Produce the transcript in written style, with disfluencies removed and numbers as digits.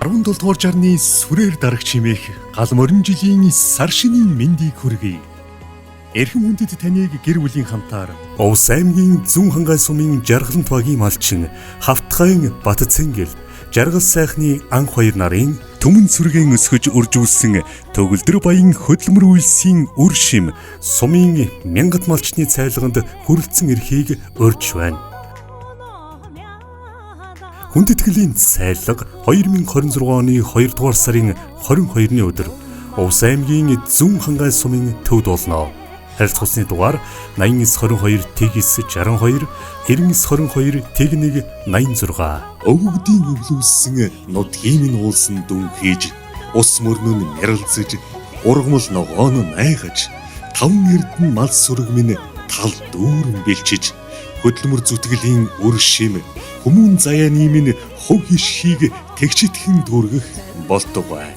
17 дугаар жарны сүрээр дарагч химээх гал морин жилийн сар шинийн мэндийг хүргэе. Эрхэм хүндэт таныг гэр бүлийн хамтаар Увс аймгийн Зүүн Хангай сумын Жаргалант багийн малчин Хавтгайн Батцэнгэл Жаргал сайхны анх хоёр нарын түмэн сүргэн өсгөж үржүүлсэн төгөлдөр баян хөдөлмөр үйлсийн үр шим сумын мянгат малчны цайлганд хүрэлцэн ирэхийг урьж байна. Хүндэтгэлийн цайлга 2026 оны 2 дугаар сарын 22-ны өдөр Увс аймгийн Зүүн Хангай сумын төвд болно. Харилцах усны дугаар 8922 962 9922 01 86. Өвгдийн өвлүүлсэн нутгийн минь уулсан дүн хийж ус мөрнөн мяралцаж ургамал ногоон найгаж таван эрдэнэ мал сүрэг минь тал дүүрэн бэлчиж хөдөлмөр зүтгэлийн үр шим хүмүүн заяаны минь хувь хишгийг тэгчитгэн дүүргэх болтугай.